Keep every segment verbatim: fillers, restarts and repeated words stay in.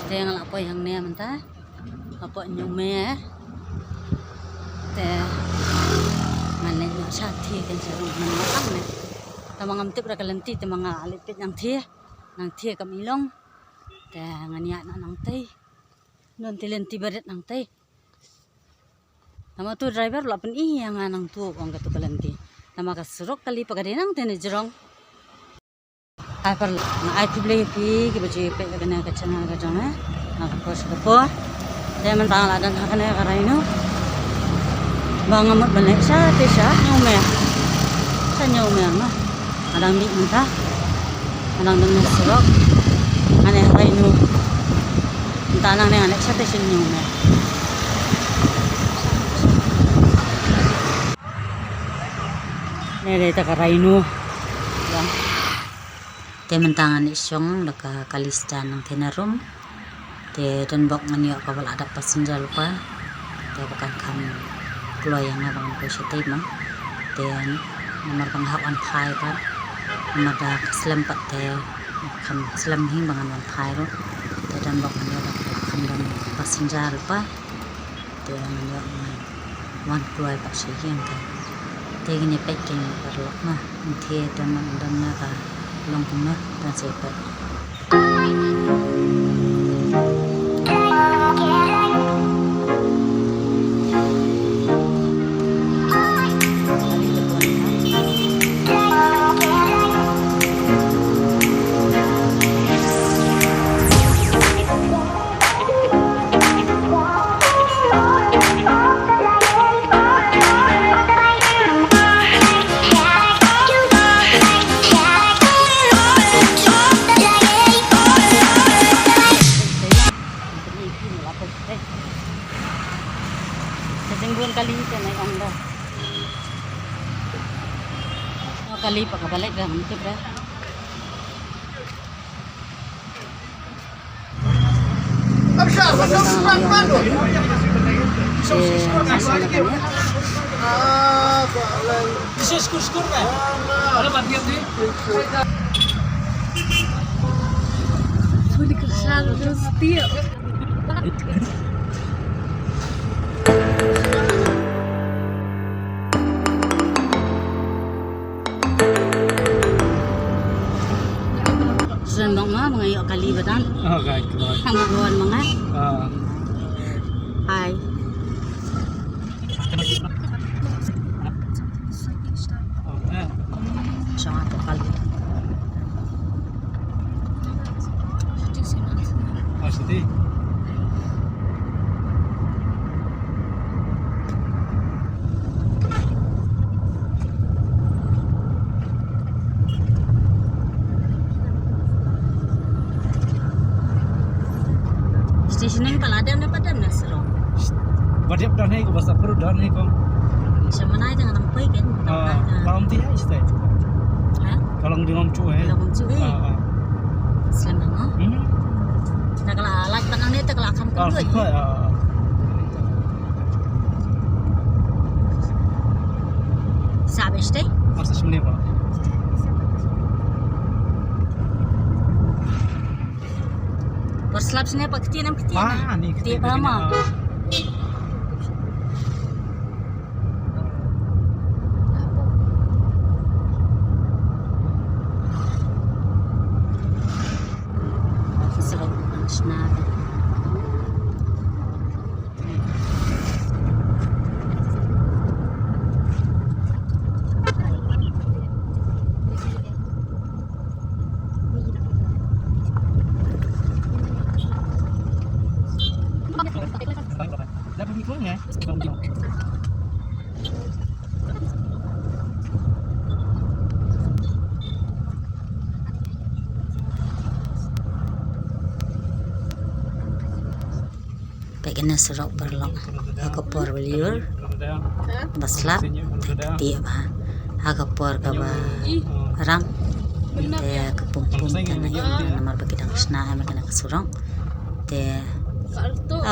Te nga la poi hangne mynta hapoh Hynñiewmere. Te ngan leit noh sha thie, kan sa rung mynta lang ne. Tang ba ngam tip ruh ka lynti, te ma nga la leit peit nangthie. Nangthie kam i long. Te ngan ïaid noh nangtei. Don te lynti barit nangtei. Tang ba tu driver la pyni ïa nga nangtu, ong katu ka lynti. Tang ba ka surok kali pat ka dei nangtei ne jrong. Ai par, nga ai khublei ïa phi kiba ju peit ïa kane ka channel ka jong nga. Nga ka por sha ka por. Te mynta nga la don ha kane ka Rhino. Ba nga mut ban leit shatei sha Hynñiewmere. Sha Hynñiewmere ma. Nga dang mih mynta. Nga dang don ha surok. Nga ne ha Rhino. Mynta nangne nga leit shatei sha Hynñiewmere. Ne dei ta ka Rhino. Te mynta ngan ïa shong da ka kali stan nangthie na room. Te don bok ngan ïoh kaba la dap passenger lypa. Te ba kan kham kloi ïa nga ba ngan poi shatei ma. Te namar ba nga hap wan phai pat. Namar da ka slem pat te kham slem hi ba ngan wan phai ruh. Te don bok ngan ïoh da kaba la kham don passenger lypa. Te ngan ïoh ngan wan kloi pat sha ïing te. Te ngin ïa peit kein paralok ma. Nangthie te ma don na ka long kumno, te sa ïa peit. Ka jingbun kali te nai ong da. Kali pat kaba leit da, ngam tip da. Shen dong ma, ma nga ïoh kali ba dang. Oh, right, right. Hang ba wan ma nga. Ah. Hai. Oh, eh. Shong hapoh kali. Oh, shatei. Station nang pala dem ne, padem ne sarong. Ba dep don hi ko, basa pru don hi ko. Sha mana jang nang poi ken. Ah, ah. Ba ong ti hai stai. Ha? Ka long di ngom chu hai. Long chu hai. Ah, ah. Slam nang, oh. Hmm. Ta ka la lait pat nangne, ta ka la kham. Ah, khlem doi. Sah ba shtei? Masa shuh ne ba. Por slap sne pa kti nam kti. Ah, na. Ni kti ba ma. Ah. Peit kane surok paralok, ha ka por ba lyiur ba slap te kti bha, ha ka por kaba rang te ka pum pum te na ïa namar ba ki dang shna em kane ka surok. Te,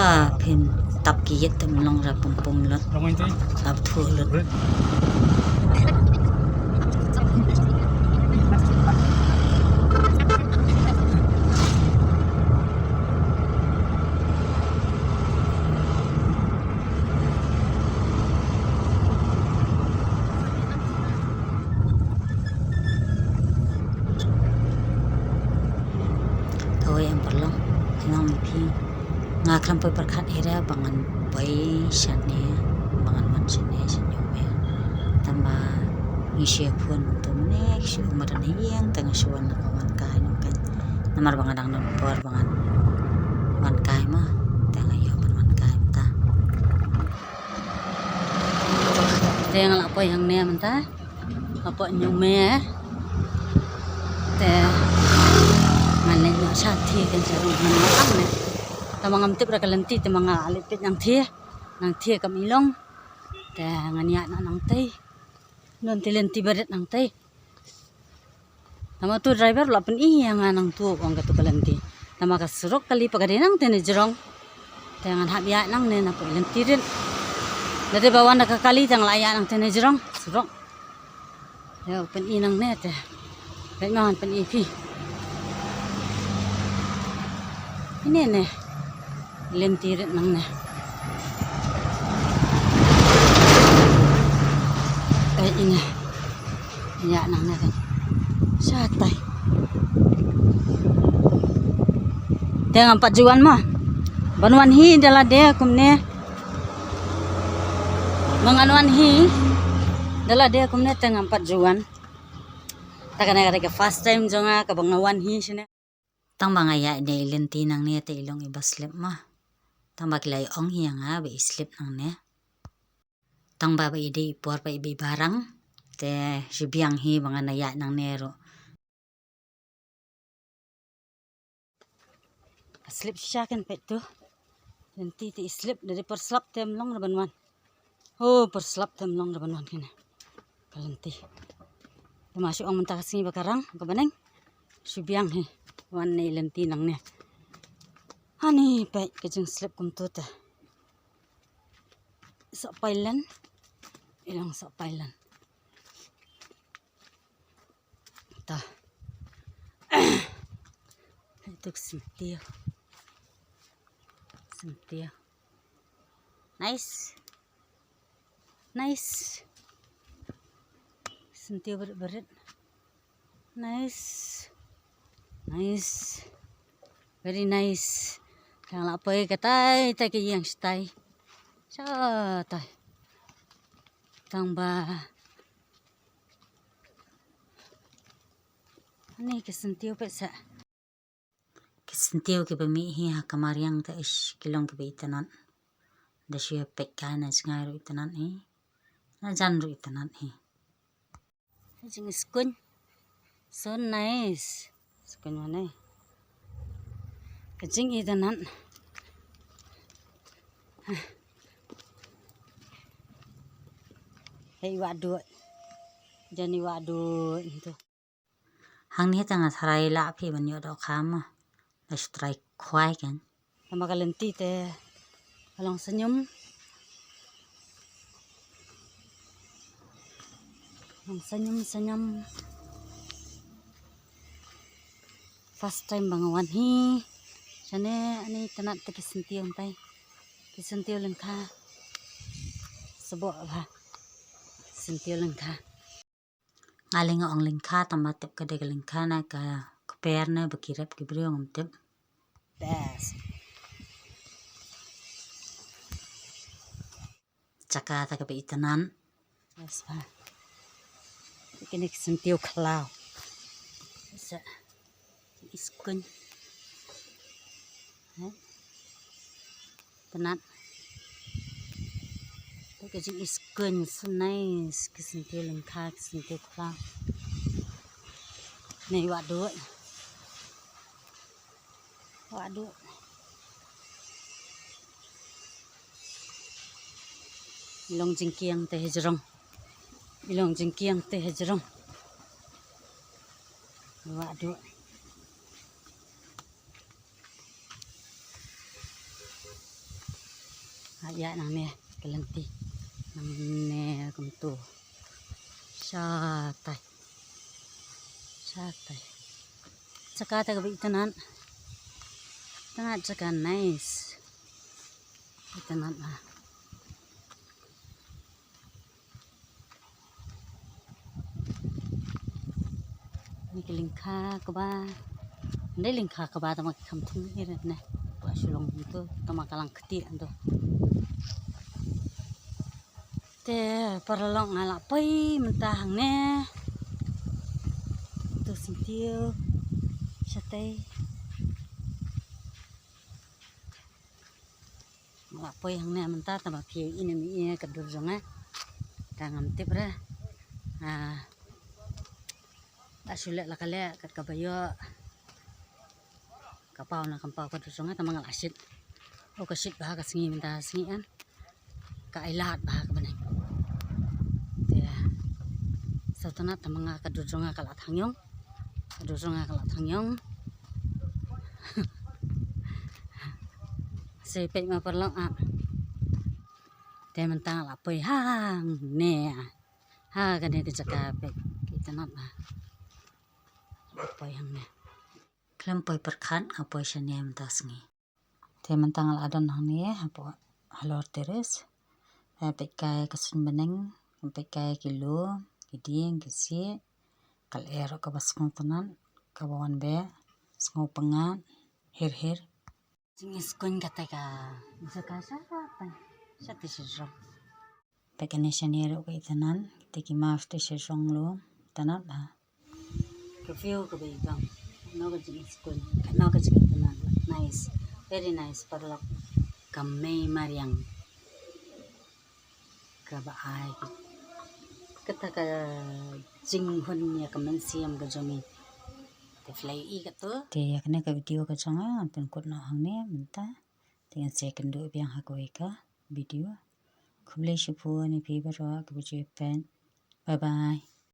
ah, phin tap ki ïit te mlong ra pum pum lut. Tap thu lut. Long, long phi. Nga khlem poi pyrkhat ira ba ngan poi shane, ba ngan wan shane, shane me. Tangba ngi shu phone mynta ne, shu madan ïeng, tang shu wan ka wan kai nong kan. Namar ba nga dang don por ba ngan wan kai ma, tang ïa ban wan kai mynta. Te nga la poi hangne mynta. Hapoh Hynñiewmere. Te ngan leit noh sha thie kan sha ruh ngan ïa nang ne. Tangba ngam tip ra ka lynti te ma nga leit peit nangthie. Nangthie kam i long. Te ngan ïa noh nangtei. Don te lynti barit nangtei. Tangba tu driver la pyni ïa nga nangtu ong katu ka lynti. Tangba ka surok kali pat ka dei nangtei ne jrong. Te ngan hap ïa nangne na poi lynti rit. Lada ba wan da ka kali tang la ïa nangtei ne jrong surok. Ïa pyni nangne te. Leit ma ngan pyni phi. Ine ne. Lynti rit nangne. Eh, ine. Ïa nangne kan. Shatai. Te ngam pat ju wan ma. Ban wan hi da lade kumne. Ma ngan wan hi da lade kumne te ngam pat ju wan. Ta kane ka dei ka first time jong nga kaba nga wan hi shane. Tangba nga ïa ine i lynti nangne te i long iba slip ma. Tangba ki la ong hi ïa nga ba i slip nangne. Tangba ba i dei i por ba i ba i barang. Te shu biang hi ba ngan ïa nangne ruh. Ka slip shisha kan peit tu. Lynti te i slip da dei por slap te ym long da ban wan. Oh, por slap te ym long da ban wan kane. Ka lynti. Te ma shu ong mynta ka sngi ba ka rang ka bneng. Shu biang hi. Wan ne lynti nangne. Hani peit ka jingslip kumtu te. Sa pailan. I long sa pailan. Ta. Itu ka syntiew. Syntiew. Nice. Nice. Syntiew barit barit. Nice. Nice. Very nice. Tang la poi katai tai ka ïing shatai. Shatai. Tangba. Ani ka syntiew peit sa. Ki syntiew kiba mih hi ha ka mariang te ish ki long kiba itynnat. Da shu ïa peit kai na jngai ruh itynnat hi. Na jan ruh itynnat hi. Jingskun. So nice. Skun mane. Ka jingitynnat. Hei wah duh. Jan i wah duh ntu. Hangne te nga tharai lah phi ban ïoh dohkha ma. Nga shu try khwai kan. Tangba ka lynti te ka long sñium. Long sñium sñium. First time ba nga wan hi. Shane ani tynnat te ki syntiew tai. Ki syntiew lyngkha. Sboh bha. Syntiew lyngkha. Nga lei nga ong lyngkha tangba tip ka dei ka lyngkha na ka kper ne ba ki rep ki briew ngam tip. Best. Jaka ta kaba itynnat. Best ba. Kine ki syntiew khlaw. Sa. Iskun. Hei. Tynnat. Ka jingiskun so nice, ki syntiew lyngkha, ki syntiew khlaw. Nei wah duh. Wah duh. I long jingkieng te hajrong. I long jingkieng te hajrong. Wah duh. Ha ïa nangne ka lynti. Nangne kumtu. Shatai. Shatai. Jaka ta kaba itynnat. Itynnat jaka nice. Itynnat ha. Ni ka lyngkha kaba. Ndai lyngkha kaba tama ki kham thung ïa ne. Ba shu long tu tama ka lang kti tu. Te paralok nga la poi mynta hangne. Tu syntiew shatei. Nga la poi hangne mynta tama phi ïohi ne em ïa ka dur jong nga. Te ngam tip re. Ah. Ta shu leh la ka leh kat kaba ïoh. Ka paw na kam paw ka dur jong nga tama nga la shit. O ka shit bha ka sngi mynta sngi an. Ka ai lad bha ka bneng. Te sa tana tama nga ka dur jong nga ka la thang ïong. Ka dur jong nga ka la thang ïong. Sa peit ma paralok ah. Te mynta nga la poi hangne ah. Ha kane ka jaka peit ki tanat ah. Poi hangne. Khlem poi pyrkhat nga poi shane mynta sngi. Te mynta nga la don hangne hapoh halor terrace. Peit kai ka suiñ bneng, peit kai ki lum, ki dieng, ki siej. Ka lyer ruh kaba sngewtynnat, kaba wan beh, sngewpyngngad, hir hir. Jingïaskuiñ kata ka jaka shatei, shatei shajrong. Peit kane shane ruh ka itynnat, kita ki maw shatei shajrong lum, tynnat bha. Ka view kaba ibang. Katno ka jingïaskuiñ, katno ka jingïatynnat. Nice. Very nice paralok. Ka mei mariang. Kaba ai kata ka jinghun ïa ka mynsiem ka jong ngi. Te phi la ïohi kato. Te ïa kane ka video ka jong nga ngan pynkut noh hangne mynta. Te ngan sa ïakynduh biang ha kawei ka video. Khublei shibun ïa phi baroh kiba ju ïa peit. Bye bye.